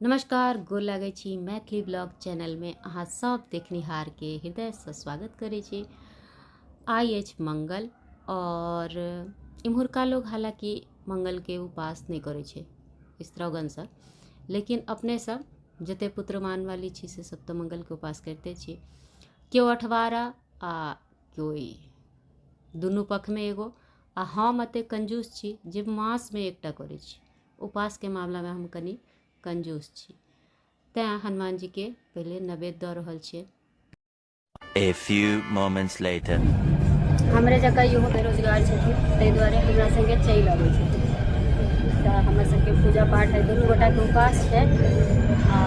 नमस्कार, गोर लागै छी। मैथिली ब्लॉग चैनलमे अहाँ सब देखनिहारके हृदयसँ स्वागत करै छी। आइ अछि मंगल और इम्हुरका लोग हालांकि मंगलके उपास नहि करै छै स्त्रगणसँ, लेकिन अपने सब जते पुत्रमान वाली छी से सब तऽ मंगलके उपास करिते छी। केओ अठवारा आ केओ दुनू पक्षमे एगो, आ हम एते कंजूस छी जे मासमे एकटा करै छी। उपासके मामलामे हम कनि कंजूस छी, तैँ हनुमान जीके पहिले नैवेद्य दऽ रहल छियै। A few moments later. हमरे जकाँ इहो बेरोजगार छथिन, ताहि दुआरे हमरा सङ्गे चलि अबै छथिन। तऽ हमर सबके पूजा पाठ है, दुनू गोटाके उपास छै। आ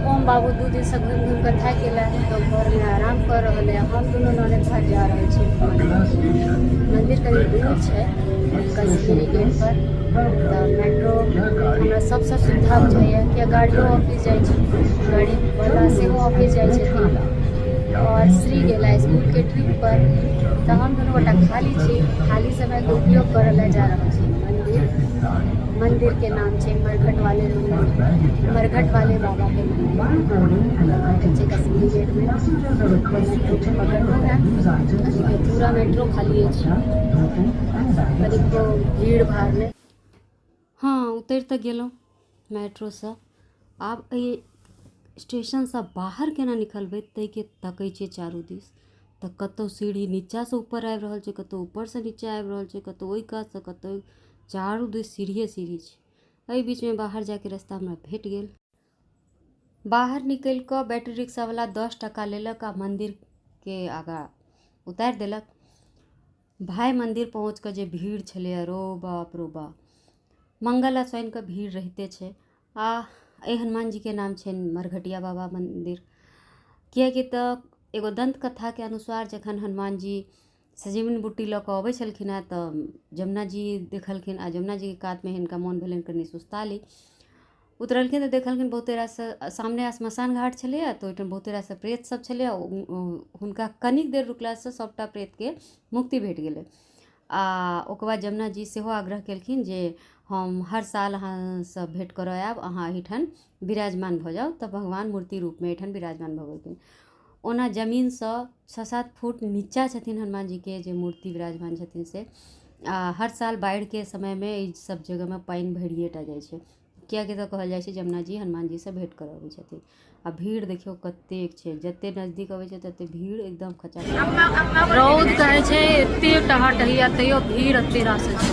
ओम बाबू 2 दिनसँ घुमि घुमि कऽ थाकि गेला, तऽ घरमे आराम कऽ रहल है। हम दुनू ननद भाइ जा रहल छी मन्दिर। कनि दूर छै कश्मीरी गेट पर, तऽ मेट्रो हमरा सबसँ सुविधा बुझाइए, किया गाड़ियो ऑफिस जाइ छै, गाड़ीवला सेहो ऑफिस जाइ छथिन और श्री गेला स्कूलके ट्रिप पर, तऽ हम दुनू गोटा खाली छी। खाली समयके उपयोग करऽ लए जा रहल छी मन्दिर। मन्दिरके नाम छै मरघट वाले मन्दिर, मरघट वाले बाबाके मन्दिर छै कश्मीरी गेटमे। मेट्रो पकड़लहुँ हेँ, पूरा मेट्रो खालिए छै, कनिको भीड़ भाड़ नहि। हँ, उतरि तऽ गेलहुँ मेट्रोसँ, आब एहि स्टेशनसँ बाहर केना निकलबै ताहिके तकै छियै चारू दिस, तऽ कतहु सीढ़ी नीचाँसँ ऊपर आबि रहल छै, कतहु ऊपरसँ नीचाँ आबि रहल छै, कतहु ओहि कातसँ, कतहु, चारू दिस सीढ़िए सीढ़ी छै। एहि बीचमे बाहर जाइके रास्ता हमरा भेट गेल। बाहर निकलि कऽ बैटरी रिक्शावला 10 टाका लेलक आ मन्दिरके आगाँ उतारि देलक। भाय मन्दिर पहुँच कऽ जे भीड़ छलैए, रो बाप रो बाप, मंगल आ शनिके भीड़ रहिते छै। आ एहि हनुमान जीके नाम छनि मरघटिया बाबा मन्दिर, किएकि तऽ एगो दन्त कथाके अनुसार जखन हनुमान जी सजीवन बूटी लऽ कऽ अबै छलखिन हेँ तऽ जमुना जी देखलखिन आ जमुना जीके कातमे हिनका मोन भेलनि कनि सुस्ता ली। उतरलखिन तऽ देखलखिन बहुते रास सामने श्मशान घाट छलैए, तऽ ओहिठाम बहुते रास प्रेत सब छलैए। हुनका कनिक देर रुकलासँ सभटा प्रेतके मुक्ति भेट गेलै। आ ओकर बाद जमुना जी सेहो आग्रह केलखिन जे हम हर साल अहाँसँ भेँट करऽ आयब, अहाँ एहिठाम विराजमान भऽ जाउ। तऽ भगवान मूर्ति रूपमे एहिठाम विराजमान भऽ गेलखिन। ओना जमीनसँ 6-7 फुट नीचाँ छथिन हनुमान जीके जे मूर्ति विराजमान छथिन से। आ हर साल बाढ़िके समयमे एहि सब जगहमे पानि भरिए टा जाइ छै, किएकि तऽ कहल जाइ छै जमुना जी हनुमान जीसँ भेँट करऽ अबै छथिन। आ भीड़ देखियौ कतेक छै, जते नजदीक अबै छै तते भीड़ एकदम खचाखच। रौद कहै छै एते टहाटहिया, तैयो भीड़ एते रास छै,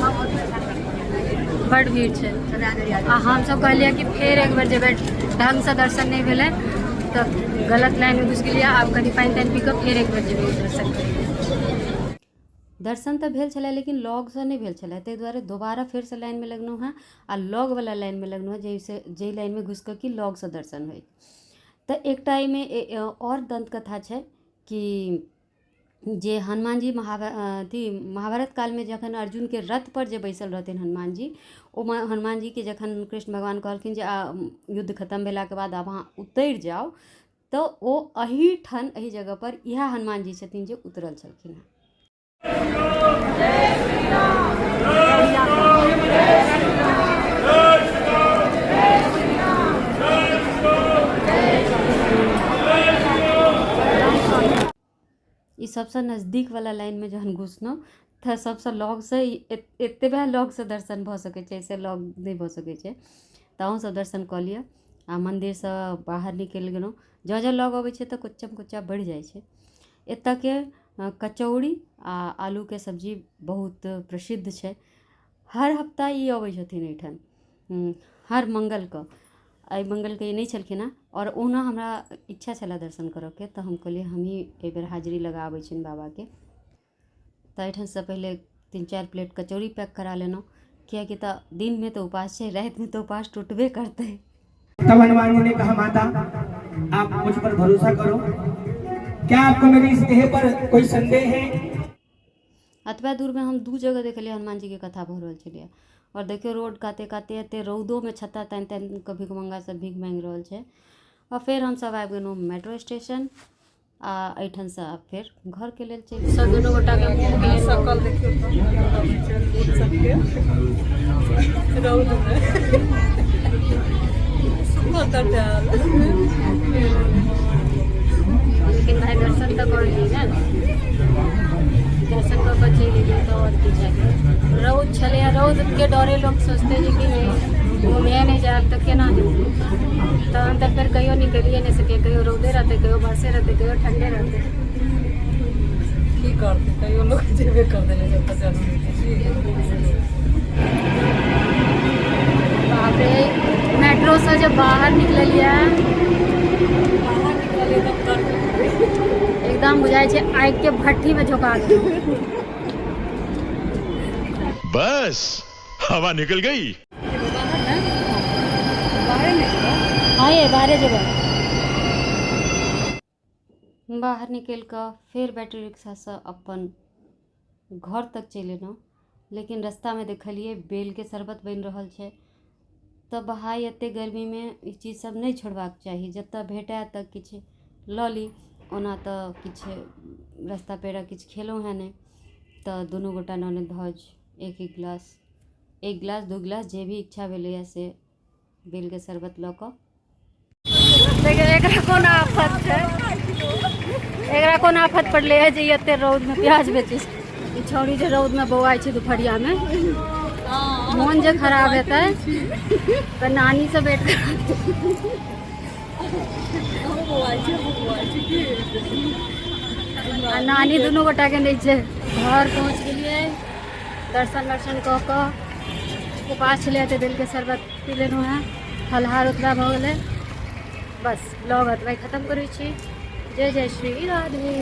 बड भीड़ छै। आ हमसब कहलियै कि फेर एक बेर जेबै, ढङ्गसँ दर्शन नहि भेलै तऽ गलत लाइनमे घुसि गेलियै। आब कनि पानि तानि पी कऽ फेर एक बेर जेबै दर्शन करै। दर्शन तऽ भेल छलै लेकिन लगसँ नहि भेल छलै, ताहि दुआरे दोबारा फेरसँ लाइनमे लगलहुँ हेँ आ लगवला लाइनमे लगलहुँ हेँ, जाहिसँ जाहि लाइनमे घुसि कऽ कि लगसँ दर्शन होइ। तऽ एकटा एहिमे आओर दन्तकथा छै कि जे हनुमान जी अथी महाभारत कालमे जखन अर्जुनके रथपर जे बैसल रहथिन हनुमान जी, ओ हनुमान जीके जखन कृष्ण भगवान कहलखिन जे युद्ध खतम भेलाके बाद आब अहाँ उतरि जाउ, तऽ ओ एहिठाम एहि जगहपर इएह हनुमान जी छथिन जे उतरल छलखिन हेँ। ई सबसँ नजदीकवला लाइनमे जहन घुसलहुँ तऽ सबसँ लगसँ एतबे लगसँ दर्शन भऽ सकै छै, एहिसँ लग नहि भऽ सकै छै। तऽ अहूँ सब दर्शन कऽ लिअ। आ मन्दिरसँ बाहर निकलि गेलहुँ, जँ जँ लग अबै छै तऽ कुच्चम कुच्चा बढ़ि जाइ छै। एतऽके कचौड़ी आ आलूके सब्जी बहुत प्रसिद्ध छै। हर हफ्ता ई अबै छथिन एहिठाम, हर मंगलके। एहि मंगलके ई नहि छलखिन हेँ आओर ओहुना हमरा इच्छा छलए दर्शन करऽके, तऽ हम कहलियै हमही एहिबेर हाजिरी लगा आबै छियनि बाबाके। तऽ एहिठामसँ पहिले 3-4 प्लेट कचौड़ी पैक करा लेलहुँ, किएकि तऽ दिनमे तऽ उपास छै, रातिमे तऽ उपास टूटबे करतै। तब हनुमान जी ने कहा, माता आप मुझ पर भरोसा करो, क्या आपको मेरी इस देह पर कोई संदेह है? एतबा दूरमे हम 2 जगह देखलियै हनुमान जीके कथा भऽ रहल छलैए। आओर देखियौ रोड काते काते एते रौदोमे छत्ता तानि तानि कऽ भिखमंगा सब भीख माँगि रहल छै। आओर फेर हमसब आबि गेलहुँ मेट्रो स्टेशन आ एहिठामसँ आब फेर घरके लेल चलि सब दुनू गोटाके मुँह के शकल देखियौ तऽ सबके रौदमे। लेकिन भाई दर्शन तऽ कर ली ने, दर्शन कऽ कऽ चलि एलियै तऽ आओर की चाही। रौद छलैए, रौदके डरे लोक सोचतै जे कि नहि घूमिए नहि जायब तऽ केना हेतै। तहन तऽ फेर कहियो निकलिए नहि सकै, कहियो रौदे रहतै, कहियो बरसे रहतै, कहियो ठंडे रहतै। की करतै, तैयो लोक जेबे करतै ने जब तक जरूरी छै। बाप रे, मेट्रोसँ जब बाहर निकललियै बाहर निकललियै तब तर्क एकदम बुझाइ छै आगिके भट्ठीमे झोका गेल। बस हवा निकल गई। बाहर ने, बाहरे नहि जेबै। हँ ये, बाहरे जेबै। बाहर निकलि कऽ फेर बैटरी रिक्शासँ अपन घर तक चलि एलहुँ। लेकिन रस्तामे देखलियै बेलके शरबत बनि रहल छै, तऽ भाय एते गर्मीमे ई चीज सब नहि छोड़बाक चाही, जतऽ भेटै तऽ किछु लऽ ली। ओना तऽ किछु रस्ता पेड़ा किछु खेलहुँ हेँ नहि, तऽ दुनू गोटा ननद भाउज एक एक गिलास, एक गिलास दू गिलास जे भी इच्छा भेलैए से बेलके शरबत लऽ कऽ। देखियौ एकरा कोन आफत छै, एकरा कोन आफत पड़लै है जे ई एते रौदमे प्याज बेचै छै। ई छौड़ी जे रौदमे बौआइ छै दुपहरियामे, मोन जे खराब हेतै तऽ नानीसँ भेट करा। आ नानी दुनू गोटाके नहि छै। घर पहुँच गेलियै, दर्शन वर्शन कऽ कऽ उपास छलै तऽ बेलके शरबत पी लेलहुँ हेँ, फलहार ओतबा भऽ गेलै। बस ब्लॉग एतबे खतम करै छी। जय जय श्री राधे।